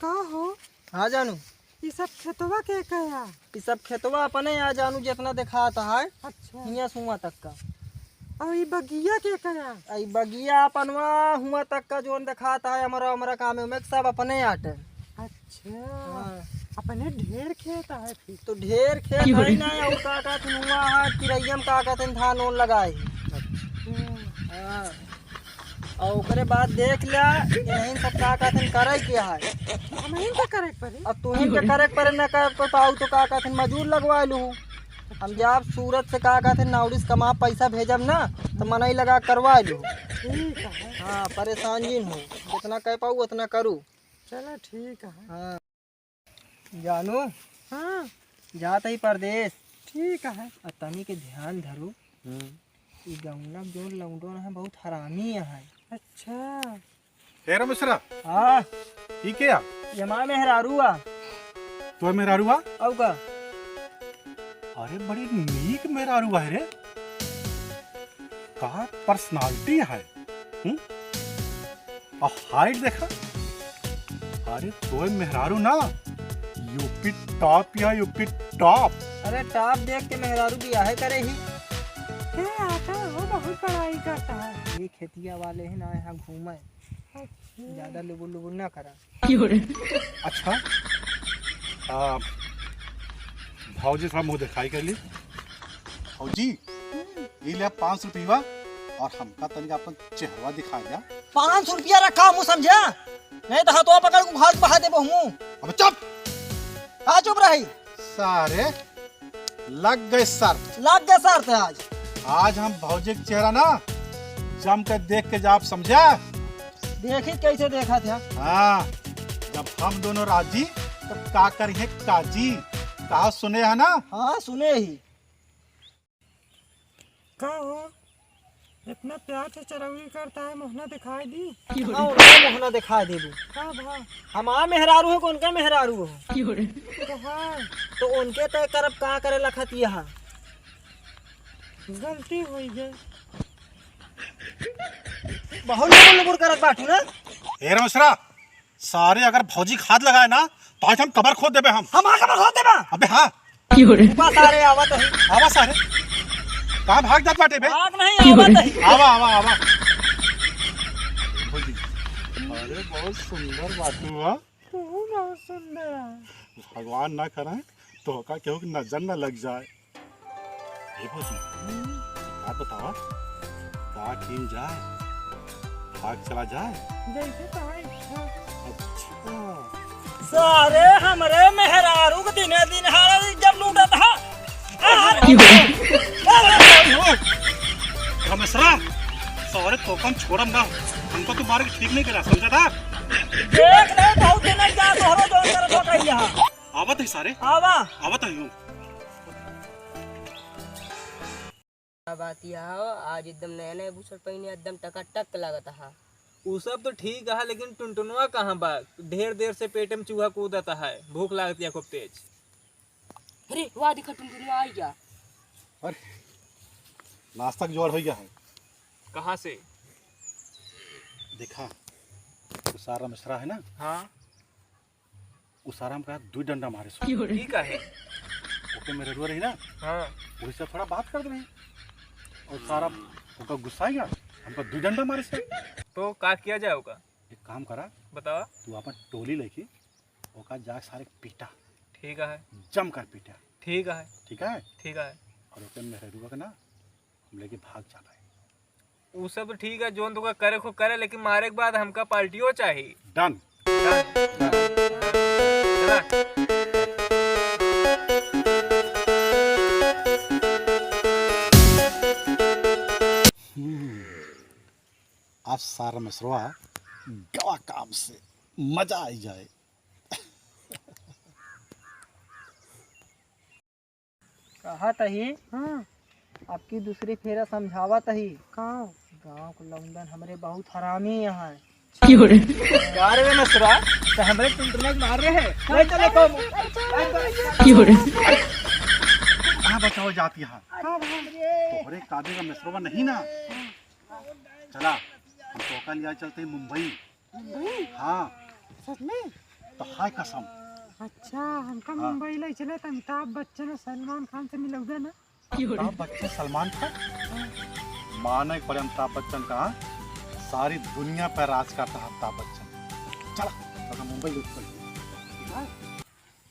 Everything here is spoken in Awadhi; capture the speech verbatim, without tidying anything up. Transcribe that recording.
का हो? हाँ जानू। ई सब खेतवा के कया? ई सब खेतवा अपने या जानू, जितना देखात है। अच्छा। हियाँ सुआ तक का। और ई बगिया के कया? आ ई बगिया अपनवा हुआ तक का जोन देखात है, हमरा, हमरा काम में सब अपने आटे। अच्छा। हाँ। अपने ढेर खेत है फिर। तो ढेर खेत है ना, और का का तुनुआ है, किरैया में का का तन धान ओन लगाए। अच्छा। हाँ। और ओकरे बाद देख लिया, इन्हीं सब का कहते हैं करे के है। हमहीं के करे के पड़ी। अब तुहीं के करे के पड़े, ना कर कोई पाऊ तो का कहते हैं मजूर लगवा लू। हम जब सूरत से का कहते हैं नाउरिस कमा पैसा भेजब ना, तो मनई लगा करवा लू। ठीक है। हाँ, परेशान जिन हो, जितना कह पाऊ उतना करू। चलो ठीक है। हाँ। जानू। हाँ। जात ही परदेस। ठीक है। आ तनी के ध्यान धरू। हम्म। ई गौना के जोन लौंडो है, बहुत हरामी है। अच्छा। हे रमेशरा। हाँ। ई के आ? ये हमार मेहरारू आ। तोर मेहरारू आ? अउ का? अरे बड़ी नीक मेहरारू आ रे। का personality है। हम्म? आ height देखा। अरे तोय मेहरारू ना, यूपी top या यूपी top। अरे top देख के मेहरारू बियाहे करे ही। हे आता हो, बहुत बड़ाई करता है। ये खेतिया वाले हैं ना, यहाँ घूमे। अच्छा। ज्यादा लुबुर लुबुर ना करा। अच्छा। आ, भौजी थोड़ा मुँह दिखाई कर ली। भौजी, ई ले पाँच सौ रुपया और हमका तनिक अपन चेहरवा दिखा जा। पाँच सौ रुपया रखा हमू समझा, नहीं तो हथवा पकड़ के भाग बहा देबो हमू। अब चुप। का चुप रही? सारे, लग गए शर्त। लग गए शर्त आज। आज हम भौजी के चेहरा ना जम के देख के जाब समझा। देखी कैसे देखा था। हाँ, जब हम दोनों राजी तो का करिहे काजी। कहा सुने है ना? हाँ सुने ही। का हो, इतना प्यार से चरौरी करता है, मोहना दिखाई दी? हाँ, उनका मोहना दिखाई दे दू। का भा? हमार मेहरारू है, कौन का मेहरारू हो? तो हाँ। तो उनके तय करब का करे लखत यहाँ? गलती होई गई। बहुत लुबुर लुबुर करत बाटू ना। ए रमेशरा, सारे अगर भौजी के हाथ लगाए ना, तो आज हम कबर खोद देबे हम। हमार कबर खोद देबा? अबे हाँ। क्यों रे? रुका सारे, आवत ही। आवा सारे। कहाँ भाग जात बाटे बे? भाग नहीं, आवत ही। आवा, आवा, आवा। भौजी, अरे बहुत सुंदर बाटू बा। तू बहुत सुंदर है। भगवान ना करे, तोहका केहू के नजर ना लग जाए। ए भौजी, बात बतावा, का कीन जाए? भाग चला जाए? जैसे तोहार इच्छा। अच्छा। सारे हमरे मेहरारू के दिने दिन हारे जब लूटत हा। अरे, रमेशरा, सारे तोकन छोड़म ना, हमको तो मार के ठीक नहीं करा, समझा था? देख ले, बहुत दिन जा तोहरो जोन करत हो कहिया। आवत ही सारे। आवा। आवत ही हूँ। का बात यह हो, आज एकदम नया नया बुशर्ट पहिने, एकदम टकाटक लागत हा। उ सब तो ठीक है, लेकिन टुनटुनवा कहाँ बा? ढेर देर से पेट में चूहा कूदत है, भूख लागत है खूब तेज। अरे वाह, देखा टुनटुनवा आ गया। अरे नाश्ता के जोड़ हो गया है। कहाँ से? देखा, वो सारा मिश्रा है ना? हाँ। उ सारा हमका दुई डंडा मारे सो। ई का है? ओके मेहररुआ रही ना? हाँ। वही से थोड़ा बात करत रही। और सारा ओका गुस्सा आ गया, हमका दुई डंडा मारे सो। तो का किया जाए ओका? एक काम करा। बतावा। तू अपन टोली लेके ओका जा सारे पीटा। ठीक है। जम कर पीटा। ठीक है। ठीक है? ठीक है। और ओके मेहररुआ के ना हम लेके भाग जाबे। उ सब ठीक है, जोन तोका करे को करे, लेकिन मारे के बाद हमका पार्टियो चाही। Done। Done। Done। चला। हम्म। आज सारा मिश्रवा गवा काम से मजा आई जाए। कहत ही, हाँ। अब की दूसरी फेरा समझावत ही। का? गाँव के लौंडन हमरे बहुत हरामी यहाँ है। क्यों रे? यार रे मसुरा, तो हमरे टुनटुना के मार रहे हैं। नहीं चले तो। क्यों रे? कहाँ बताओ जात यहाँ? का भाई? तोहरे काबे का मिश्रवा नहीं ना? चला, हम तोका लिया चलते हैं मुंबई। मुंबई? हाँ। सच में? तो हाय कसम। अच्छा, हमका हाँ। मुंबई ले चले तो अमिताभ बच्चन और सलमान खान से मिलौबे ना। अमिताभ बच्चन, सलमान खान? माने के पड़े अमिताभ बच्चन का, सारी दुनिया पे राज करता है अमिताभ बच्चन। चला, तो मुंबई ले चल।